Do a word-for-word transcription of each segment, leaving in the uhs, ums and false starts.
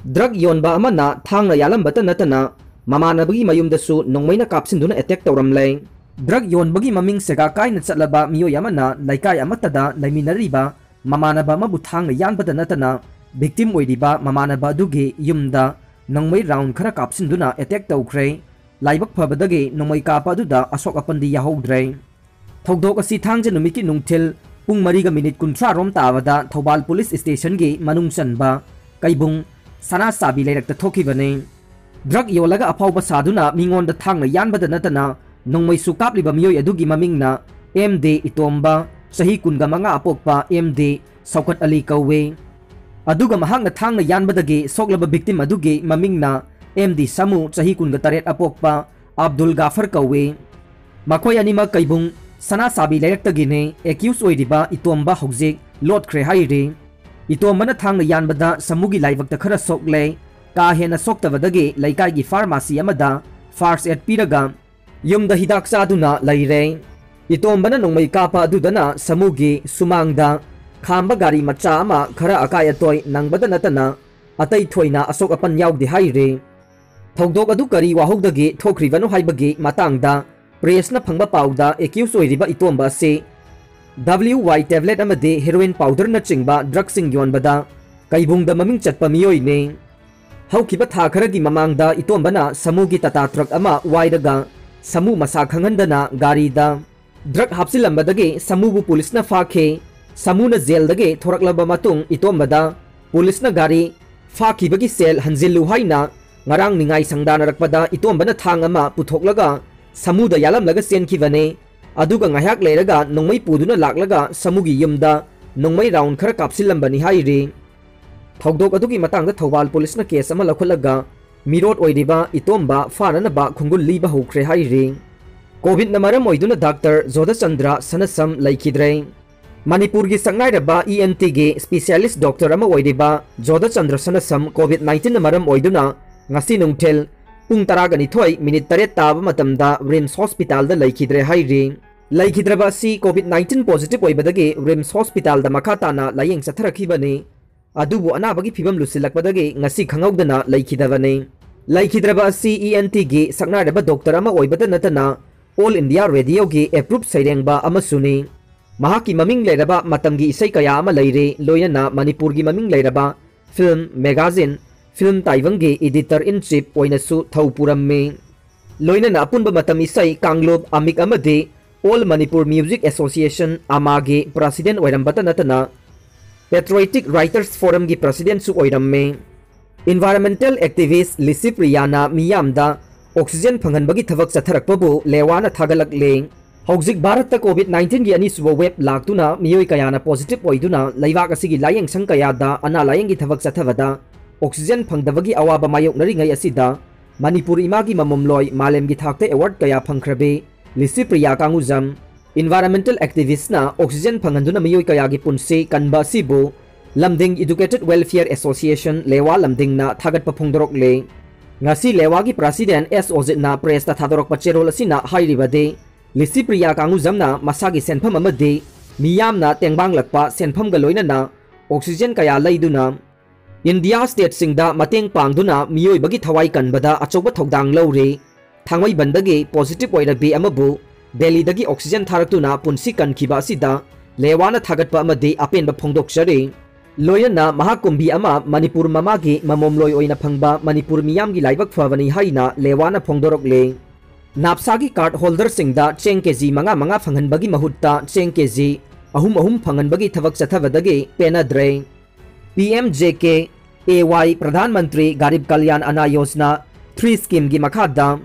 Drug ꯌꯣꯟꯕ ꯑꯃꯅ ꯊꯥꯡꯅ ꯌꯥꯜꯂꯝꯕꯇ ꯅꯠꯇꯅ ꯃꯃꯥꯟꯅꯕꯒꯤ ꯃꯌꯨꯝꯗꯁꯨ ꯅꯣꯡꯃꯩꯅ ꯀꯥꯞꯁꯤꯟꯗꯨꯅ ꯑꯦꯇꯦꯛ ꯇꯧꯔꯝꯂꯦ꯫ ꯗ꯭ꯔꯒ ꯌꯣꯟꯕꯒꯤ ꯃꯃꯤꯡ ꯁꯦꯒꯥ ꯀꯥꯏꯅ ꯆꯠꯂꯕ ꯃꯤꯑꯣꯏ ꯑꯃꯅ ꯂꯩꯀꯥꯏ ꯑꯃꯠꯇꯗ ꯂꯩꯃꯤꯟꯅꯔꯤꯕ ꯃꯃꯥꯟꯅꯕ ꯑꯃꯕꯨ ꯊꯥꯡꯅ ꯌꯥꯟꯕꯗ ꯅꯠꯇꯅ ꯚꯤꯛꯇꯤꯝ ꯑꯣꯏꯔꯤꯕ ꯃꯃꯥꯟꯅꯕ ꯑꯗꯨꯒꯤ ꯌꯨꯝꯗ ꯅꯣꯡꯃꯩ ꯔꯥꯎꯟ ꯈꯔ ꯀꯥꯞꯁꯤꯟꯗꯨꯅ ꯑꯦꯇꯦꯛ ꯇꯧꯈ꯭ꯔꯦ꯫ ꯂꯥꯏꯕꯛ ꯐꯕꯗꯒꯤ ꯅꯣꯡꯃꯩ ꯀꯥꯞꯄ ꯑꯗꯨꯗ ꯑꯁꯣꯛ ꯑꯄꯟꯗꯤ ꯌꯥꯍꯧꯗ꯭ꯔꯦ꯫ ꯊꯧꯗꯣꯛ ꯑꯁꯤ ꯊꯥꯡꯖ ꯅꯨꯃꯤꯠꯀꯤ ꯅꯨꯡꯊꯤꯜ ꯄꯨꯡ ꯃꯔꯤꯒ ꯃꯤꯅꯤꯠ ꯀꯨꯟꯊ꯭ꯔꯥ ꯔꯣꯝ ꯇꯥꯕꯗ ꯊꯧꯕꯥꯜ ꯄꯨꯂꯤꯁ ꯁ꯭ꯇꯦꯁꯟꯒꯤ ꯃꯅꯨꯡ ꯆꯟꯕ ꯀꯩꯕꯨꯡ ꯁꯅꯥ ꯆꯥꯕꯤ ꯂꯩꯔꯛꯇ ꯊꯣꯛꯈꯤꯕꯅꯤ꯫ ꯗ꯭ꯔꯒ ꯌꯣꯜꯂꯒ ꯑꯐꯥꯎꯕ ꯁꯥꯗꯨꯅ ꯃꯤꯉꯣꯟꯗ ꯊꯥꯡꯅ ꯌꯥꯟꯕꯗ ꯅꯠꯇꯅ ꯅꯣꯡꯃꯩꯁꯨ ꯀꯥꯞꯂꯤꯕ ꯃꯤꯑꯣꯏ ꯑꯗꯨꯒꯤ ꯃꯃꯤꯡꯅ ꯑꯦꯝ ꯗꯦ ꯏꯇꯣꯝꯕ, ꯆꯍꯤ ꯀꯨꯟꯒ ꯃꯉꯥ ꯑꯄꯣꯛꯄ ꯑꯦꯝ ꯗꯦ ꯁꯧꯀꯠ ꯑꯂꯤ ꯀꯧꯏ꯫ ꯑꯗꯨꯒ ꯃꯍꯥꯛꯅ ꯊꯥꯡꯅ ꯌꯥꯟꯕꯗꯒꯤ ꯁꯣꯛꯂꯕ ꯚꯤꯛꯇꯤꯝ ꯑꯗꯨꯒꯤ ꯃꯃꯤꯡꯅ ꯑꯦꯝ ꯗꯤ ꯁꯥꯃꯨ, ꯆꯍꯤ ꯀꯨꯟꯒ ꯇꯔꯦꯠ ꯑꯄꯣꯛꯄ ꯑꯕꯗꯨꯜ ꯒꯥꯐꯔ ꯀꯧꯏ꯫ ꯃꯈꯣꯏ ꯑꯅꯤꯃꯛ ꯀꯩꯕꯨꯡ ꯁꯅꯥ ꯆꯥꯕꯤ ꯂꯩꯔꯛꯇꯒꯤꯅꯤ꯫ ꯑꯦꯀ꯭ꯌꯨꯁ ꯑꯣꯏꯔꯤꯕ ꯏꯇꯣꯝꯕ ꯍꯧꯖꯤꯛ ꯂꯣꯠꯈ꯭ꯔꯦ ꯍꯥꯏꯔꯤ꯫ ꯏꯇꯣꯝꯕꯅ ꯊꯥꯡꯅ ꯌꯥꯟꯕꯗ ꯁꯥꯃꯨꯒꯤ ꯂꯥꯏꯕꯛꯇ ꯈꯔ ꯁꯣꯛꯂꯦ꯫ ꯀꯥ ꯍꯦꯟꯅ ꯁꯣꯛꯇꯕꯗꯒꯤ ꯂꯩꯀꯥꯏꯒꯤ ꯐꯥꯔꯃꯥꯁꯤ ꯑꯃꯗ ꯐꯥꯔꯁ ꯑꯦꯗ ꯄꯤꯔꯒ ꯌꯨꯝꯗ ꯍꯤꯗꯥꯛ ꯆꯥꯗꯨꯅ ꯂꯩꯔꯦ꯫ ꯏꯇꯣꯝꯕꯅ ꯅꯣꯡꯃꯩ ꯀꯥꯞꯄ ꯑꯗꯨꯗꯅ ꯁꯥꯃꯨꯒꯤ ꯁꯨꯃꯥꯡꯗ ꯈꯥꯝꯕ ꯒꯥꯔꯤ ꯃꯆꯥ ꯑꯃ ꯈꯔ ꯑꯀꯥꯏ ꯑꯇꯣꯏ ꯅꯪꯕꯗ ꯅꯠꯇꯅ ꯑꯇꯩ ꯊꯣꯏꯅ ꯑꯁꯣꯛ ꯑꯄꯟ ꯌꯥꯎꯗꯦ ꯍꯥꯏꯔꯤ꯫ ꯊꯧꯗꯣꯛ ꯑꯗꯨ ꯀꯔꯤ ꯋꯥꯍꯧꯗꯒꯤ ꯊꯣꯛꯈ꯭ꯔꯤꯕꯅꯣ ꯍꯥꯏꯕꯒꯤ ꯃꯇꯥꯡꯗ ꯄ꯭ꯔꯦꯁꯅ ꯐꯪꯕ ꯄꯥꯎꯗ ꯑꯦꯀ꯭ꯌꯨꯁ ꯑꯣꯏꯔꯤꯕ ꯏꯇꯣꯝꯕ ꯑꯁꯤ ꯗꯕ꯭ꯂꯤꯎ ꯋꯥꯏ ꯇꯦꯕ꯭ꯂꯦꯠ ꯑꯃꯗꯤ ꯍꯦꯔꯣꯏꯟ ꯄꯥꯎꯗꯔꯅꯆꯤꯡꯕ ꯗ꯭ꯔꯒꯁꯤꯡ ꯌꯣꯟꯕꯗ ꯀꯩꯕꯨꯡꯗ ꯃꯃꯤꯡ ꯆꯠꯄ ꯃꯤꯑꯣꯏꯅꯤ꯫ ꯍꯧꯈꯤꯕ ꯊꯥ ꯈꯔꯒꯤ ꯃꯃꯥꯡꯗ ꯏꯇꯣꯝꯕꯅ ꯁꯥꯃꯨꯒꯤ ꯇꯥꯇꯥ ꯇ꯭ꯔꯛ ꯑꯃ ꯋꯥꯏꯔꯒ ꯁꯥꯃꯨ ꯃꯁꯥ ꯈꯪꯍꯟꯗꯅ ꯒꯥꯔꯤꯗ ꯗ꯭ꯔꯒ ꯍꯥꯞꯆꯤꯜꯂꯝꯕꯗꯒꯤ ꯁꯥꯃꯨꯕꯨ ꯄꯨꯂꯤꯁꯅ ꯐꯥꯈꯤ꯫ ꯁꯥꯃꯨꯅ ꯖꯦꯜꯗꯒꯤ ꯊꯣꯔꯛꯂꯕ ꯃꯇꯨꯡ ꯏꯇꯣꯝꯕꯗ ꯄꯨꯂꯤꯁꯅ ꯒꯥꯔꯤ ꯐꯥꯈꯤꯕꯒꯤ ꯁꯦꯜ ꯍꯟꯖꯤꯜꯂꯨ ꯍꯥꯏꯅ ꯉꯔꯥꯡ ꯅꯤꯡꯉꯥꯏ ꯁꯪꯗꯥꯅꯔꯛꯄꯗ ꯏꯇꯣꯝꯕꯅ ꯊꯥꯡ ꯑꯃ ꯄꯨꯊꯣꯛꯂꯒ ꯁꯥꯃꯨꯗ ꯌꯥꯜꯂꯝꯂꯒ ꯆꯦꯟꯈꯤꯕꯅꯤ꯫ ꯑꯗꯨꯒ ꯉꯥꯏꯍꯥꯛ ꯂꯩꯔꯒ ꯅꯣꯡꯃꯩ ꯄꯨꯗꯨꯅ ꯂꯥꯛꯂꯒ ꯁꯥꯃꯨꯒꯤ ꯌꯨꯝꯗ ꯅꯣꯡꯃꯩ ꯔꯥꯎꯟ ꯈꯔ ꯀꯥꯞꯁꯤꯜꯂꯝꯕꯅꯤ ꯍꯥꯏꯔꯤ꯫ ꯊꯧꯗꯣꯛ ꯑꯗꯨꯒꯤ ꯃꯇꯥꯡꯗ ꯊꯧꯕꯥꯜ ꯄꯨꯂꯤꯁꯅ ꯀꯦꯁ ꯑꯃ ꯂꯧꯈꯠꯂꯒ ꯃꯤꯔꯣꯠ ꯑꯣꯏꯔꯤꯕ ꯏꯇꯣꯝꯕ ꯐꯥꯅꯅꯕ ꯈꯣꯡꯒꯨꯜ ꯂꯤꯕ ꯍꯧꯈ꯭ꯔꯦ ꯍꯥꯏꯔꯤ꯫ ꯀꯣꯚꯤꯗꯅ ꯃꯔꯝ ꯑꯣꯏꯗꯨꯅ ꯗꯥꯛꯇꯔ ꯖꯣꯙꯆꯟꯗ꯭ꯔ ꯁꯅꯁꯝ ꯂꯩꯈꯤꯗ꯭ꯔꯦ꯫ ꯃꯅꯤꯄꯨꯔꯒꯤ ꯁꯛꯅꯥꯏꯔꯕ ꯏ ꯑꯦꯟ ꯇꯤꯒꯤ ꯁ꯭ꯄꯤꯁꯤꯌꯦꯂꯤꯁ ꯗꯣꯛꯇꯔ ꯑꯃ ꯑꯣꯏꯔꯤꯕ ꯖꯣꯙꯆꯟꯗ꯭ꯔ ꯁꯅꯁꯝ ꯀꯣꯚꯤꯗ ꯅꯥꯏꯟꯇꯤꯟꯅ ꯃꯔꯝ ꯑꯣꯏꯗꯨꯅ ꯉꯁꯤ ꯅꯨꯡꯊꯤꯜ ꯄꯨꯡ ꯇꯔꯥꯒ ꯅꯤꯊꯣꯏ ꯃꯤꯅꯤꯠ ꯇꯔꯦꯠ ꯇꯥꯕ ꯃꯇꯝꯗ ꯔꯤꯝꯁ ꯍꯣꯁꯄꯤꯇꯥꯜꯗ ꯂꯩꯈꯤꯗ꯭ꯔꯦ ꯍꯥꯏꯔꯤ꯫ ꯂꯩꯈꯤꯗ꯭ꯔꯕ ꯑꯁꯤ ꯀꯣꯚꯤꯗ ꯅꯥꯏꯟꯇꯤꯟ ꯄꯣꯖꯤꯇꯤꯚ ꯑꯣꯏꯕꯗꯒꯤ ꯔꯤꯝꯁ ꯍꯣꯁꯄꯤꯇꯥꯜꯗ ꯃꯈꯥ ꯇꯥꯅ ꯂꯥꯌꯦꯡ ꯆꯠꯊꯔꯛꯈꯤꯕꯅꯤ꯫ ꯑꯗꯨꯕꯨ ꯑꯅꯥꯕꯒꯤ ꯐꯤꯕꯝ ꯂꯨꯁꯤꯜꯂꯛꯄꯗꯒꯤ ꯉꯁꯤ ꯈꯪꯍꯧꯗꯅ ꯂꯩꯈꯤꯗꯕꯅꯤ꯫ ꯂꯩꯈꯤꯗ꯭ꯔꯕ ꯑꯁꯤ ꯏ ꯑꯦꯟ ꯇꯤꯒꯤ ꯁꯛꯅꯥꯏꯔꯕ ꯗꯣꯛꯇꯔ ꯑꯃ ꯑꯣꯏꯕꯇ ꯅꯠꯇꯅ All India Radioꯒꯤ approved ꯁꯩꯔꯦꯡꯕ ꯑꯃꯁꯨꯅꯤ꯫ ꯃꯍꯥꯛꯀꯤ ꯃꯃꯤꯡ ꯂꯩꯔꯕ ꯃꯇꯝꯒꯤ ꯏꯁꯩ ꯀꯌꯥ ꯑꯃ ꯂꯩꯔꯦ, ꯂꯣꯏꯅꯅ ꯃꯅꯤꯄꯨꯔꯒꯤ ꯃꯃꯤꯡ ꯂꯩꯔꯕ film, magazine, film ꯇꯥꯏꯕꯪꯒꯤ editor in chief ꯑꯣꯏꯅꯁꯨ ꯊꯧ ꯄꯨꯔꯝꯃꯤ꯫ ꯂꯣꯏꯅꯅ ꯑꯄꯨꯟꯕ ꯃꯇꯝ ꯏꯁꯩ ꯀꯥꯡꯂꯨꯞ ꯑꯃꯤꯛ ꯑꯃꯗꯤ All Manipur Music Association, ꯑꯃꯥꯒꯤ president ꯑꯣꯏꯔꯝꯕꯇ ꯅꯠꯇꯅ Patriotic Writers Forumꯒꯤ presidentꯁꯨ ꯑꯣꯏꯔꯝꯃꯤ꯫ Environmental activist ꯂꯤꯁꯤ ꯄ꯭ꯔꯤꯌꯥꯅ ꯃꯤꯌꯥꯝꯗ oxygen ꯐꯪꯍꯟꯕꯒꯤ ꯊꯕꯛ ꯆꯠꯊꯔꯛꯄꯕꯨ ꯂꯦꯋꯥꯅ ꯊꯥꯒꯠꯂꯛꯂꯤ꯫ ꯍꯧꯖꯤꯛ ꯚꯥꯔꯠꯇ COVID nineteenꯒꯤ ꯑꯅꯤꯁꯨꯕ wave ꯂꯥꯛꯇꯨꯅ ꯃꯤꯑꯣꯏ ꯀꯌꯥꯅ positive ꯑꯣꯏꯗꯨꯅ ꯂꯩꯕꯥꯛ ꯑꯁꯤꯒꯤ ꯂꯥꯌꯦꯡꯁꯪ ꯀꯌꯥꯗ ꯑꯅꯥ ꯂꯥꯌꯦꯡꯒꯤ ꯊꯕꯛ ꯆꯠꯊꯕꯗ oxygen ꯐꯪꯗꯕꯒꯤ ꯑꯋꯥꯕ ꯃꯥꯌꯣꯛꯅꯔꯤꯉꯩ ꯑꯁꯤꯗ ꯃꯅꯤꯄꯨꯔ ꯏꯃꯥꯒꯤ ꯃꯃꯣꯝꯂꯣꯏ ꯃꯥꯂꯦꯝꯒꯤ ꯊꯥꯛꯇ award ꯀꯌꯥ ꯐꯪꯈ꯭ꯔꯕꯤ ꯂꯤꯁꯤ ꯄ꯭ꯔꯤꯌꯥ ꯀꯥꯡꯉꯨꯖꯝ, environmental activistꯅ oxygen ꯐꯪꯍꯟꯗꯨꯅ ꯃꯤꯑꯣꯏ ꯀꯌꯥꯒꯤ ꯄꯨꯟꯁꯤ ꯀꯟꯕ ꯑꯁꯤꯕꯨ ꯂꯝꯗꯤꯡ Educated Welfare Association, ꯂꯦꯋꯥ ꯂꯝꯗꯤꯡꯅ ꯊꯥꯒꯠꯄ ꯐꯣꯡꯗꯣꯔꯛꯂꯤ꯫ ꯉꯁꯤ ꯂꯦꯋꯥꯒꯤ president ꯑꯦꯁ ꯑꯣꯖꯤꯠꯅ pressꯇ ꯊꯥꯗꯣꯔꯛꯄ ꯆꯦꯔꯣꯜ ꯑꯁꯤꯅ ꯍꯥꯏꯔꯤꯕꯗꯤ, ꯂꯤꯁꯤ ꯄ꯭ꯔꯤꯌꯥ ꯀꯥꯡꯉꯨꯖꯝꯅ ꯃꯁꯥꯒꯤ ꯁꯦꯟꯐꯝ ꯑꯃꯗꯤ ꯃꯤꯌꯥꯝꯅ ꯇꯦꯡꯕꯥꯡꯂꯛꯄ ꯁꯦꯟꯐꯝꯒ ꯂꯣꯏꯅꯅ oxygen ꯀꯌꯥ ꯂꯩꯗꯨꯅ ꯏꯟꯗꯤꯌꯥ stateꯁꯤꯡꯗ ꯃꯇꯦꯡ ꯄꯥꯡꯗꯨꯅ ꯃꯤꯑꯣꯏꯕꯒꯤ ꯊꯋꯥꯏ ꯀꯟꯕꯗ ꯑꯆꯧꯕ ꯊꯧꯗꯥꯡ ꯂꯧꯔꯤ꯫ ꯊꯥꯡꯃꯩꯕꯟꯗꯒꯤ positive ꯑꯣꯏꯔꯕꯤ ꯑꯃꯕꯨ ꯗꯦꯜꯂꯤꯗꯒꯤ oxygen ꯊꯥꯔꯛꯇꯨꯅ ꯄꯨꯟꯁꯤ ꯀꯟꯈꯤꯕ ꯑꯁꯤꯗ ꯂꯦꯋꯥꯅ ꯊꯥꯒꯠꯄ ꯑꯃꯗꯤ ꯑꯄꯦꯟꯕ ꯐꯣꯡꯗꯣꯛꯆꯔꯤ꯫ ꯂꯣꯏꯅꯅ ꯃꯍꯥꯛ ꯀꯨꯝꯕꯤ ꯑꯃ ꯃꯅꯤꯄꯨꯔ ꯃꯃꯥꯒꯤ ꯃꯃꯣꯝꯂꯣꯏ ꯑꯣꯏꯅ ꯐꯪꯕ ꯃꯅꯤꯄꯨꯔ ꯃꯤꯌꯥꯝꯒꯤ ꯂꯥꯏꯕꯛ ꯐꯕꯅꯤ ꯍꯥꯏꯅ ꯂꯦꯋꯥꯅ ꯐꯣꯡꯗꯣꯔꯛꯂꯤ꯫ ꯅꯥꯞꯁꯥꯒꯤ card holderꯁꯤꯡꯗ ꯆꯦꯡ ꯀꯦꯖꯤ ꯃꯉꯥ ꯃꯉꯥ ꯐꯪꯍꯟꯕꯒꯤ ꯃꯍꯨꯠꯇ ꯆꯦꯡ ꯀꯦꯖꯤ ꯑꯍꯨꯝ ꯑꯍꯨꯝ ꯐꯪꯍꯟꯕꯒꯤ ꯊꯕꯛ ꯆꯠꯊꯕꯗꯒꯤ ꯄꯦꯟꯅꯗ꯭ꯔꯦ꯫ P M J K A Y, Pradhan Mantri Garib Kalyan ꯑꯟꯅ Yojana three schemeꯒꯤ ꯃꯈꯥꯗ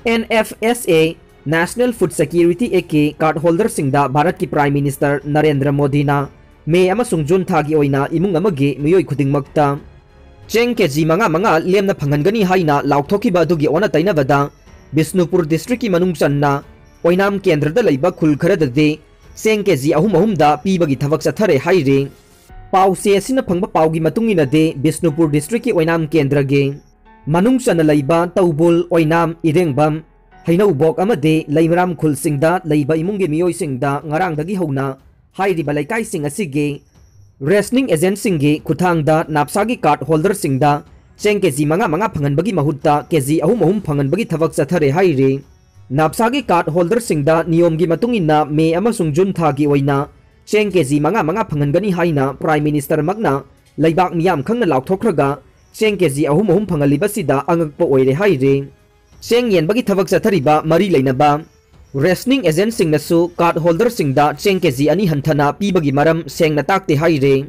N F S A, National Food Security Actꯀꯤ card holderꯁꯤꯡꯗ ꯚꯥꯔꯠꯀꯤ Prime Minister ꯅꯔꯦꯟꯗ꯭ꯔ ꯃꯣꯗꯤꯅ ꯃꯦ ꯑꯃꯁꯨꯡ ꯖꯨꯟ ꯊꯥꯒꯤ ꯑꯣꯏꯅ ꯏꯃꯨꯡ ꯑꯃꯒꯤ ꯃꯤꯑꯣꯏ ꯈꯨꯗꯤꯡꯃꯛꯇ ꯆꯦꯡ ꯀꯦꯖꯤ ꯃꯉꯥ ꯃꯉꯥ ꯂꯦꯝꯅ ꯐꯪꯍꯟꯒꯅꯤ ꯍꯥꯏꯅ ꯂꯥꯎꯊꯣꯛꯈꯤꯕ ꯑꯗꯨꯒꯤ ꯑꯣꯟꯅ ꯇꯩꯅꯕꯗ ꯕꯤꯁꯅꯨꯄꯨꯔ districtꯀꯤ ꯃꯅꯨꯡ ꯆꯟꯅ ꯑꯣꯏꯅꯥꯝ ꯀꯦꯟꯗ꯭ꯔꯗ ꯂꯩꯕ ꯈꯨꯜ ꯈꯔꯗꯗꯤ ꯆꯦꯡ ꯀꯦꯖꯤ ꯑꯍꯨꯝ ꯑꯍꯨꯝꯗ ꯄꯤꯕꯒꯤ ꯊꯕꯛ ꯆꯠꯊꯔꯦ ꯍꯥꯏꯔꯤ꯫ ꯄꯥꯎꯆꯦ ꯑꯁꯤꯅ ꯐꯪꯕ ꯄꯥꯎꯒꯤ ꯃꯇꯨꯡ ꯏꯟꯅꯗꯤ, ꯕꯤꯁꯅꯨꯄꯨꯔ districtꯀꯤ ꯑꯣꯏꯅꯥꯝ ꯀꯦꯟꯗ꯭ꯔꯒꯤ ꯃꯅꯨꯡ ꯆꯟꯅ ꯂꯩꯕ ꯇꯧꯕꯨꯜ, ꯑꯣꯏꯅꯥꯝ, ꯏꯔꯦꯡꯕꯝ, ꯍꯩꯅꯧꯕꯣꯛ ꯑꯃꯗꯤ ꯂꯩꯃꯔꯥꯝ ꯈꯨꯜꯁꯤꯡꯗ ꯂꯩꯕ ꯏꯃꯨꯡꯒꯤ ꯃꯤꯑꯣꯏꯁꯤꯡꯗ ꯉꯔꯥꯡꯗꯒꯤ ꯍꯧꯅ ꯍꯥꯏꯔꯤꯕ ꯂꯩꯀꯥꯏꯁꯤꯡ ꯑꯁꯤꯒꯤ Rationing agentꯁꯤꯡꯒꯤ ꯈꯨꯠꯊꯥꯡꯗ ꯅꯥꯞꯁꯥꯒꯤ card holderꯁꯤꯡꯗ ꯆꯦꯡ ꯀꯦꯖꯤ ꯃꯉꯥ ꯃꯉꯥ ꯐꯪꯍꯟꯕꯒꯤ ꯃꯍꯨꯠꯇ ꯀꯦꯖꯤ ꯑꯍꯨꯝ ꯑꯍꯨꯝ ꯐꯪꯍꯟꯕꯒꯤ ꯊꯕꯛ ꯆꯠꯊꯔꯦ ꯍꯥꯏꯔꯤ꯫ ꯅꯥꯞꯁꯥꯒꯤ card holderꯁꯤꯡꯗ ꯅꯤꯌꯣꯝꯒꯤ ꯃꯇꯨꯡ ꯏꯟꯅ ꯃꯦ ꯑꯃꯁꯨꯡ ꯖꯨꯟ ꯊꯥꯒꯤ ꯑꯣꯏꯅ ꯆꯦꯡ ꯀꯦꯖꯤ ꯃꯉꯥ ꯃꯉꯥ ꯐꯪꯍꯟꯒꯅꯤ ꯍꯥꯏꯅ Prime Ministerꯃꯛꯅ ꯂꯩꯕꯥꯛ ꯃꯤꯌꯥꯝ ꯈꯪꯅ ꯂꯥꯎꯊꯣꯛꯈ꯭ꯔꯒ, ꯆꯦꯡ ꯀꯦꯖꯤ ꯑꯍꯨꯝ ꯑꯍꯨꯝ ꯐꯪꯍꯜꯂꯤꯕꯁꯤꯗ ꯑꯉꯛꯄ ꯑꯣꯏꯔꯦ ꯍꯥꯏꯔꯤ꯫ ꯆꯦꯡ ꯌꯦꯟꯕꯒꯤ ꯊꯕꯛ ꯆꯠꯊꯔꯤꯕ ꯃꯔꯤ ꯂꯩꯅꯕ rationing agentꯁꯤꯡꯅꯁꯨ card holderꯁꯤꯡꯗ ꯆꯦꯡ ꯀꯦꯖꯤ ꯑꯅꯤ ꯍꯟꯊꯅ ꯄꯤꯕꯒꯤ ꯃꯔꯝ ꯁꯦꯡꯅ ꯇꯥꯛꯇꯦ ꯍꯥꯏꯔꯤ꯫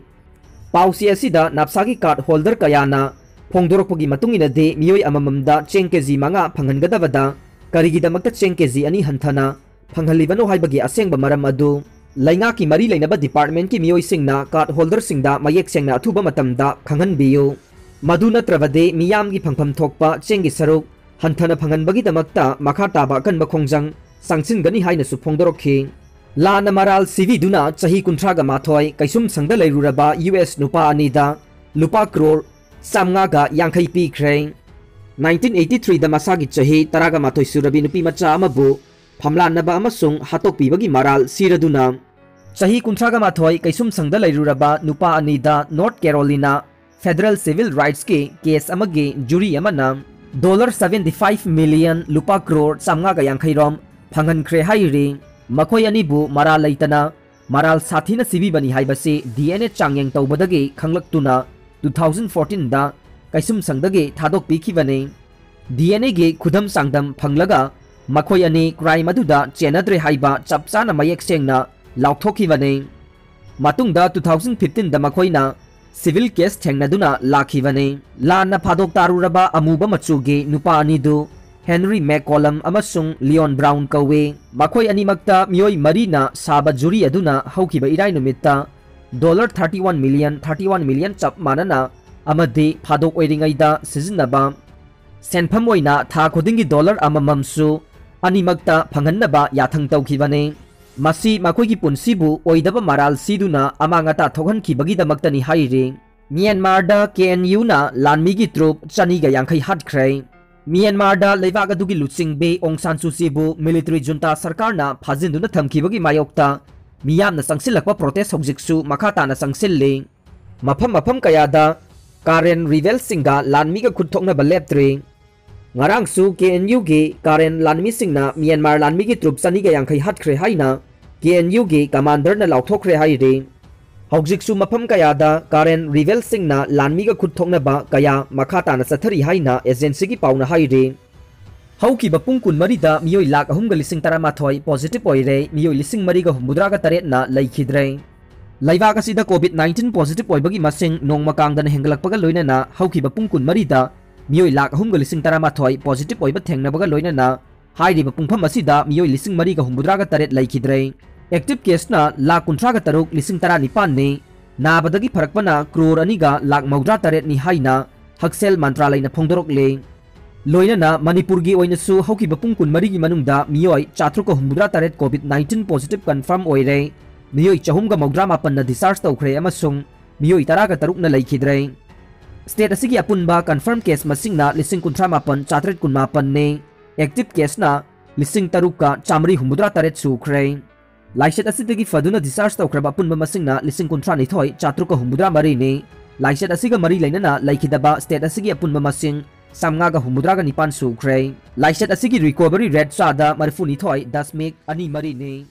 ꯄꯥꯎꯆꯦ ꯑꯁꯤꯗ ꯅꯥꯞꯁꯥꯒꯤ card holder ꯀꯌꯥꯅ ꯐꯣꯡꯗꯣꯔꯛꯄꯒꯤ ꯃꯇꯨꯡ ꯏꯟꯅꯗꯤ, ꯃꯤꯑꯣꯏ ꯑꯃꯃꯝꯗ ꯆꯦꯡ ꯀꯦꯖꯤ ꯃꯉꯥ ꯐꯪꯍꯟꯒꯗꯕꯗ ꯀꯔꯤꯒꯤꯗꯃꯛꯇ ꯆꯦꯡ ꯀꯦꯖꯤ ꯑꯅꯤ ꯍꯟꯊꯅ ꯐꯪꯍꯜꯂꯤꯕꯅꯣ ꯍꯥꯏꯕꯒꯤ ꯑꯁꯦꯡꯕ ꯃꯔꯝ ꯑꯗꯨ ꯂꯩꯉꯥꯛꯀꯤ ꯃꯔꯤ ꯂꯩꯅꯕ departmentꯀꯤ ꯃꯤꯑꯣꯏꯁꯤꯡꯅ card holderꯁꯤꯡꯗ ꯃꯌꯦꯛ ꯁꯦꯡꯅ ꯑꯊꯨꯕ ꯃꯇꯝꯗ ꯈꯪꯍꯟꯕꯤꯌꯨ꯫ ꯃꯗꯨ ꯅꯠꯇ꯭ꯔꯕꯗꯤ ꯃꯤꯌꯥꯝꯒꯤ ꯐꯪꯐꯝ ꯊꯣꯛꯄ ꯆꯦꯡꯒꯤ ꯁꯔꯨꯛ ꯍꯟꯊꯅ ꯐꯪꯍꯟꯕꯒꯤꯗꯃꯛꯇ ꯃꯈꯥ ꯇꯥꯕ ꯑꯀꯟꯕ ꯈꯣꯡꯖꯪ ꯆꯪꯁꯤꯟꯒꯅꯤ ꯍꯥꯏꯅꯁꯨ ꯐꯣꯡꯗꯣꯔꯛꯈꯤ꯫ ꯂꯥꯟꯅ ꯃꯔꯥꯜ ꯁꯤꯕꯤꯗꯨꯅ ꯆꯍꯤ ꯀꯨꯟꯊ꯭ꯔꯥꯒ ꯃꯥꯊꯣꯏ ꯀꯩꯁꯨꯝꯁꯪꯗ ꯂꯩꯔꯨꯔꯕ ꯌꯨ ꯑꯦꯁ ꯅꯨꯄꯥ ꯑꯅꯤꯗ ꯂꯨꯄꯥ ꯀ꯭ꯔꯣꯔ ꯆꯥꯝꯃꯉꯥꯒ ꯌꯥꯡꯈꯩ ꯄꯤꯈ꯭ꯔꯦ꯫ Nineteen eighty threeꯗ ꯃꯁꯥꯒꯤ ꯆꯍꯤ ꯇꯔꯥꯒ ꯃꯥꯊꯣꯏ ꯁꯨꯔꯕꯤ ꯅꯨꯄꯤ ꯃꯆꯥ ꯑꯃꯕꯨ ꯐꯝꯂꯥꯟꯅꯕ ꯑꯃꯁꯨꯡ ꯍꯥꯠꯇꯣꯛꯄꯤꯕꯒꯤ ꯃꯔꯥꯜ ꯁꯤꯔꯗꯨꯅ ꯆꯍꯤ ꯀꯨꯟꯊ꯭ꯔꯥꯒ ꯃꯥꯊꯣꯏ ꯀꯩꯁꯨꯝꯁꯪꯗ ꯂꯩꯔꯨꯔꯕ ꯅꯨꯄꯥ ꯑꯅꯤꯗ North Carolina federal civil rightsꯀꯤ case ꯑꯃꯒꯤ jury ꯑꯃꯅ dollar seventy five million, ꯂꯨꯄꯥ ꯀ꯭ꯔꯣꯔ ꯆꯥꯝꯃꯉꯥꯒ ꯌꯥꯡꯈꯩ ꯔꯣꯝ ꯐꯪꯍꯟꯈ꯭ꯔꯦ ꯍꯥꯏꯔꯤ꯫ ꯃꯈꯣꯏ ꯑꯅꯤꯕꯨ ꯃꯔꯥꯜ ꯂꯩꯇꯅ ꯃꯔꯥꯜ ꯁꯥꯊꯤꯅ ꯁꯤꯕꯤꯕꯅꯤ ꯍꯥꯏꯕꯁꯤ D N A ꯆꯥꯡꯌꯦꯡ ꯇꯧꯕꯗꯒꯤ ꯈꯪꯂꯛꯇꯨꯅ two thousand fourteenꯗ ꯀꯩꯁꯨꯝꯁꯪꯗꯒꯤ ꯊꯥꯗꯣꯛꯄꯤꯈꯤꯕꯅꯤ꯫ D N Aꯒꯤ ꯈꯨꯗꯝ ꯆꯥꯡꯗꯝ ꯐꯪꯂꯒ ꯃꯈꯣꯏ ꯑꯅꯤ crime ꯑꯗꯨꯗ ꯆꯦꯟꯅꯗ꯭ꯔꯦ ꯍꯥꯏꯕ ꯆꯞ ꯆꯥꯅ ꯃꯌꯦꯛ ꯁꯦꯡꯅ ꯂꯥꯎꯊꯣꯛꯈꯤꯕꯅꯤ꯫ ꯃꯇꯨꯡꯗ two thousand fifteenꯗ ꯃꯈꯣꯏꯅ civil case ꯊꯦꯡꯅꯗꯨꯅ ꯂꯥꯛꯈꯤꯕꯅꯤ꯫ ꯂꯥꯟꯅ ꯐꯥꯗꯣꯛ ꯇꯥꯔꯨꯔꯕ ꯑꯃꯨꯕ ꯃꯆꯨꯒꯤ ꯅꯨꯄꯥ ꯑꯅꯤꯗꯨ Henry McCollum ꯑꯃꯁꯨꯡ Leon Brown ꯀꯧꯏ꯫ ꯃꯈꯣꯏ ꯑꯅꯤꯃꯛꯇ ꯃꯤꯑꯣꯏ ꯃꯔꯤꯅ ꯁꯥꯕ jury ꯑꯗꯨꯅ ꯍꯧꯈꯤꯕ ꯏꯔꯥꯏ ꯅꯨꯃꯤꯠꯇ dollar thirty one million, thirty one million ꯆꯞ ꯃꯥꯟꯅꯅ ꯑꯃꯗꯤ ꯐꯥꯗꯣꯛ ꯑꯣꯏꯔꯤꯉꯩꯗ ꯁꯤꯖꯤꯟꯅꯕ ꯁꯦꯟꯐꯝ ꯑꯣꯏꯅ ꯊꯥ ꯈꯨꯗꯤꯡꯒꯤ dollar ꯑꯃꯃꯝꯁꯨ ꯑꯅꯤꯃꯛꯇ ꯐꯪꯍꯟꯅꯕ ꯌꯥꯊꯪ ꯇꯧꯈꯤꯕꯅꯤ꯫ ꯃꯁꯤ ꯃꯈꯣꯏꯒꯤ ꯄꯨꯟꯁꯤꯕꯨ ꯑꯣꯏꯗꯕ ꯃꯔꯥꯜ ꯁꯤꯗꯨꯅ ꯑꯃꯥꯡ ꯑꯇꯥ ꯊꯣꯛꯍꯟꯈꯤꯕꯒꯤꯗꯃꯛꯇꯅꯤ ꯍꯥꯏꯔꯤ꯫ ꯃ꯭ꯌꯥꯟꯃꯥꯔꯗ K N Uꯅ ꯂꯥꯟꯃꯤꯒꯤ troop ꯆꯅꯤꯒ ꯌꯥꯡꯈꯩ ꯍꯥꯠꯈ꯭ꯔꯦ꯫ ꯃ꯭ꯌꯥꯟꯃꯥꯔꯗ ꯂꯩꯕꯥꯛ ꯑꯗꯨꯒꯤ ꯂꯨꯆꯤꯡꯕꯤ ꯑꯣꯡ ꯁꯥꯟ ꯁꯨ ꯆꯤꯕꯨ military junta ꯁꯔꯀꯥꯔꯅ ꯐꯥꯖꯤꯟꯗꯨꯅ ꯊꯝꯈꯤꯕꯒꯤ ꯃꯥꯌꯣꯛꯇ ꯃꯤꯌꯥꯝꯅ ꯆꯪꯁꯤꯜꯂꯛꯄ protest ꯍꯧꯖꯤꯛꯁꯨ ꯃꯈꯥ ꯇꯥꯅ ꯆꯪꯁꯤꯜꯂꯤ꯫ ꯃꯐꯝ ꯃꯐꯝ ꯀꯌꯥꯗ Karen rebelꯁꯤꯡꯒ ꯂꯥꯟꯃꯤꯒ ꯈꯨꯠ ꯊꯣꯛꯅꯕ ꯂꯦꯞꯇ꯭ꯔꯤ꯫ ꯉꯔꯥꯡꯁꯨ K N Uꯒꯤ Karen ꯂꯥꯟꯃꯤꯁꯤꯡꯅ ꯃ꯭ꯌꯥꯟꯃꯥꯔ ꯂꯥꯟꯃꯤꯒꯤ troop ꯆꯅꯤꯒ ꯌꯥꯡꯈꯩ ꯍꯥꯠꯈ꯭ꯔꯦ ꯍꯥꯏꯅ K N Uꯒꯤ commanderꯅ ꯂꯥꯎꯊꯣꯛꯈ꯭ꯔꯦ ꯍꯥꯏꯔꯤ꯫ ꯍꯧꯖꯤꯛꯁꯨ ꯃꯐꯝ ꯀꯌꯥꯗ Karen rebelꯁꯤꯡꯅ ꯂꯥꯟꯃꯤꯒ ꯈꯨꯠ ꯊꯣꯛꯅꯕ ꯀꯌꯥ ꯃꯈꯥ ꯇꯥꯅ ꯆꯠꯊꯔꯤ ꯍꯥꯏꯅ agencyꯒꯤ ꯄꯥꯎꯅ ꯍꯥꯏꯔꯤ꯫ ꯍꯧꯈꯤꯕ ꯄꯨꯡ ꯀꯨꯟꯃꯔꯤꯗ ꯃꯤꯑꯣꯏ ꯂꯥꯈ ꯑꯍꯨꯝꯒ ꯂꯤꯁꯤꯡ ꯇꯔꯥꯃꯥꯊꯣꯏ positive ꯑꯣꯏꯔꯦ, ꯃꯤꯑꯣꯏ ꯂꯤꯁꯤꯡ ꯃꯔꯤꯒ ꯍꯨꯝꯐꯨꯇꯔꯥꯒ ꯇꯔꯦꯠꯅ ꯂꯩꯈꯤꯗ꯭ꯔꯦ꯫ ꯂꯩꯕꯥꯛ ꯑꯁꯤꯗ COVID nineteen positive ꯑꯣꯏꯕꯒꯤ ꯃꯁꯤꯡ ꯅꯣꯡꯃ ꯀꯥꯡꯗꯅ ꯍꯦꯟꯒꯠꯂꯛꯄꯒ ꯂꯣꯏꯅꯅ ꯍꯧꯈꯤꯕ ꯄꯨꯡ ꯀꯨꯟꯃꯔꯤꯗ ꯃꯤꯑꯣꯏ ꯂꯥꯈ ꯑꯍꯨꯝꯒ ꯂꯤꯁꯤꯡ ꯇꯔꯥꯃꯥꯊꯣꯏ positive ꯑꯣꯏꯕ ꯊꯦꯡꯅꯕꯒ ꯂꯣꯏꯅꯅ ꯍꯥꯏꯔꯤꯕ ꯄꯨꯡꯐꯝ ꯑꯁꯤꯗ ꯃꯤꯑꯣꯏ ꯂꯤꯁꯤꯡ ꯃꯔꯤꯒ ꯍꯨꯝꯐꯨꯇꯔꯥꯒ ꯇꯔꯦꯠ ꯂꯩꯈꯤꯗ꯭ꯔꯦ꯫ Active caseꯅ ꯂꯥꯈ ꯀꯨꯟꯊ꯭ꯔꯥꯒ ꯇꯔꯨꯛ ꯂꯤꯁꯤꯡ ꯇꯔꯥꯅꯤꯄꯥꯟꯅꯤ꯫ ꯅꯥꯕꯗꯒꯤ ꯐꯔꯛꯄꯅ crore ꯑꯅꯤꯒ ꯂꯥꯈ ꯃꯧꯗ꯭ꯔꯥ ꯇꯔꯦꯠꯅꯤ ꯍꯥꯏꯅ ꯍꯛꯁꯦꯜ ꯃꯟꯇ꯭ꯔꯥꯂꯌꯅ ꯐꯣꯡꯗꯣꯔꯛꯂꯤ꯫ ꯂꯣꯏꯅꯅ ꯃꯅꯤꯄꯨꯔꯒꯤ ꯑꯣꯏꯅꯁꯨ ꯍꯧꯈꯤꯕ ꯄꯨꯡ ꯀꯨꯟꯃꯔꯤꯒꯤ ꯃꯅꯨꯡꯗ ꯃꯤꯑꯣꯏ ꯆꯥꯇ꯭ꯔꯨꯛꯀ ꯍꯨꯝꯐꯨꯇꯔꯥ ꯇꯔꯦꯠ COVID nineteen positive confirm ꯑꯣꯏꯔꯦ꯫ ꯃꯤꯑꯣꯏ ꯆꯍꯨꯝꯒ ꯃꯧꯗ꯭ꯔꯥ ꯃꯥꯄꯟꯅ discharge ꯇꯧꯈ꯭ꯔꯦ ꯑꯃꯁꯨꯡ ꯃꯤꯑꯣꯏ ꯇꯔꯥꯒ ꯇꯔꯨꯛꯅ ꯂꯩꯈꯤꯗ꯭ꯔꯦ꯫ State ꯑꯁꯤꯒꯤ ꯑꯄꯨꯟꯕ confirm case ꯃꯁꯤꯡꯅ ꯂꯤꯁꯤꯡ ꯀꯨꯟꯊ꯭ꯔꯥ ꯃꯥꯄꯟ ꯆꯥꯇ꯭ꯔꯦꯠ ꯀꯨꯟ ꯃꯥꯄꯟꯅꯤ꯫ Active caseꯅ ꯂꯤꯁꯤꯡ ꯇꯔꯨꯛꯀ ꯆꯥꯃꯔꯤ ꯍꯨꯝꯐꯨꯇꯔꯥ ꯇꯔꯦꯠ ꯁꯨꯈ꯭ꯔꯦ꯫ ꯂꯥꯏꯆꯠ ꯑꯁꯤꯗꯒꯤ ꯐꯗꯨꯅ discharge ꯇꯧꯈ꯭ꯔꯕ ꯑꯄꯨꯟꯕ ꯃꯁꯤꯡꯅ ꯂꯤꯁꯤꯡ ꯀꯨꯟꯊ꯭ꯔꯥ ꯅꯤꯊꯣꯏ ꯆꯥꯇ꯭ꯔꯨꯛꯀ ꯍꯨꯝꯐꯨꯇꯔꯥ ꯃꯔꯤꯅꯤ꯫ ꯂꯥꯏꯆꯠ ꯑꯁꯤꯒ ꯃꯔꯤ ꯂꯩꯅꯅ ꯂꯩꯈꯤꯗꯕ state ꯑꯁꯤꯒꯤ ꯑꯄꯨꯟꯕ ꯃꯁꯤꯡ ꯆꯥꯝꯃꯉꯥꯒ ꯍꯨꯝꯐꯨꯇꯔꯥꯒ ꯅꯤꯄꯥꯟ ꯁꯨꯈ꯭ꯔꯦ꯫ ꯂꯥꯏꯆꯠ ꯑꯁꯤꯒꯤ recovery rate ꯆꯥꯗ ꯃꯔꯤꯐꯨꯅꯤꯊꯣꯏ ꯗꯁꯃꯤꯛ ꯑꯅꯤ ꯃꯔꯤꯅꯤ꯫